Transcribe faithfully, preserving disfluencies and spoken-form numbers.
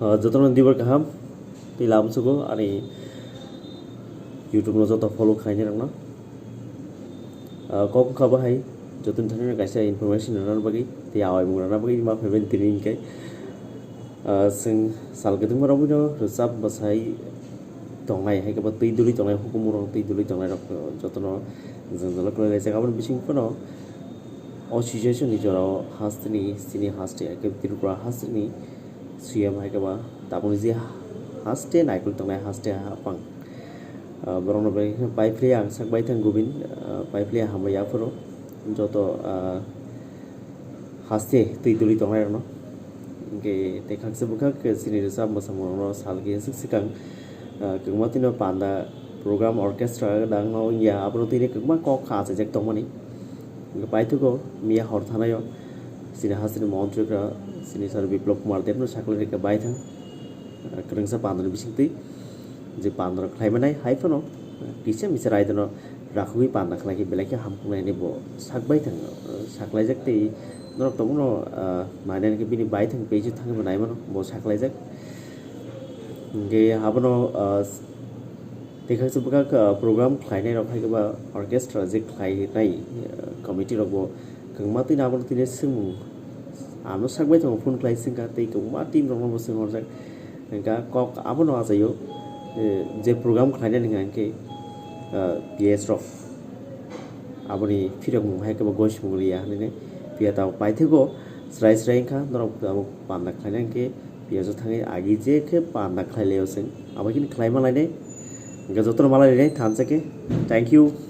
Ah, jotono dibar kaham, tei lama sugo ani YouTube no joto follow khainai rokno. Ah, kok wngkha bo hai, jotoni thani kaisa information rwna bagwi, tei awai mung rwna bagwi ma phaibai tini hinkhe. Ah, chwng sal kwthwngma romwi no rwchap bwsai tongnai, hai khe bo twi duli tongnai, hukumu rok twi duli tongnai rok jotono jwngjalo kwlai laijak. Aboni bising phano o situation ni jorao hasteni, chini haste, hai khe Tripura hasteni C M hai khe ba tabukni je haste naikol tongnai haste hapang, ah, borokno bai khe pai philiya ang sak bai thang gubin, ah, pai philiya hambai aphuru joto, ah, haste twi duli tongnai rokno. Hinkhe tei khaksa bwkhak chini rwchap mwsamung rokno sal khe swk swkang, ah, kwbangma twino panda program orchestra dangno wngya, aboro tini kwbangma kok kha achaijak tongmani. Hinkhe paithago miya hor thanaio chini hasteni montri kra chini sir Biplop Kumar Debno saklai rikha baithang, ah, kwrwngsa pandani bisingtwi je pandaro khlaimanai hai phano, ah, kisa misa raidano rakhugwi panda khlai khe belai khe hamkuknai hinwi bo sak baithang, ah, saklaijak tei norok tabukno, ah, nainani khe bini baithang page o thangwi bo naimano bo saklaijak. Hinkhe abono, ah, tei khaksa bwkhak, ah, program khlainai rok hai khe ba orchestra je khlainai, ah, committee rok bo kwbangma tini abono tini swngmung ano sak bai tongo, phone khlai swngkha tei kwbangma team rokno bo swng horjak. Hinkha kok abono achaio, eh, je program khlainani hinkha hinkhe, ah, P S rok aboni phirokmung hai khe bo gosimung liya hinwi phiya tabuk paithago chwrai chwrai wngkha norok abo panda khlaina hinkhe. Piyajo thangwi agi je khe panda khlai laio chwng. Abo khe khlai ma lainai. Hwnkhe jotono malai lainai thansa khe. Thank you.